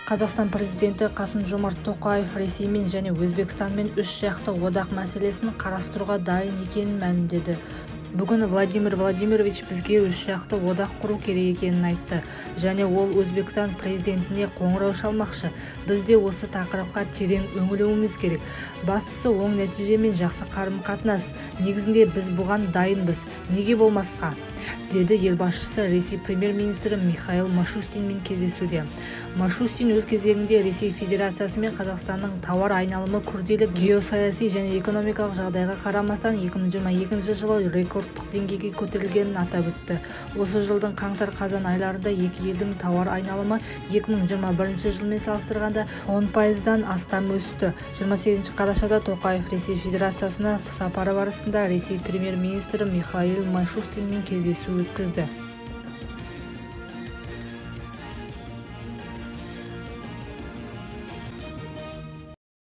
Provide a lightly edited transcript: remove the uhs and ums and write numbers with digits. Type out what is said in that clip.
Қазақстан президенті Қасым-Жомарт Тоқаев Ресеймен және Өзбекстанмен үш жақты одақ мәселесін қарастыруға дайын екенін мәлімдеді. Бүгін Владимир Владимирович бізге үш жақты одақ құру керек екенін айтты және ол Өзбекстан президентіне қоңырау шалмақшы. Біз де осы тақырыпқа терең үңілуіміз керек. Бастысы оң нәтиже мен жақсы қарым-қатынас. Негізінде біз бұған дайынбыз. Неге болмасқа? Деді ел басшысы Ресей премьер-министрі Михаил Мишустинмен кездесуде. Мишустин өз кезегінде Ресей Федерациясы мен Қазақстанның тауар айналымы күрделі геосаяси және экономикалық жағдайға қарамастан 2022 жылы рекордтық деңгейге көтерілгенін атап өтті. Осы жылдың қаңтар-қазан айларында екі елдің тауар айналымы 2021 жылмен салыстырғанда 10%-дан астам өсті. 28 қарашада Тоқаев Ресей Федерациясына сапары барысында Ресей премьер-министрі Михаил Мишустинмен кездесу өткізді.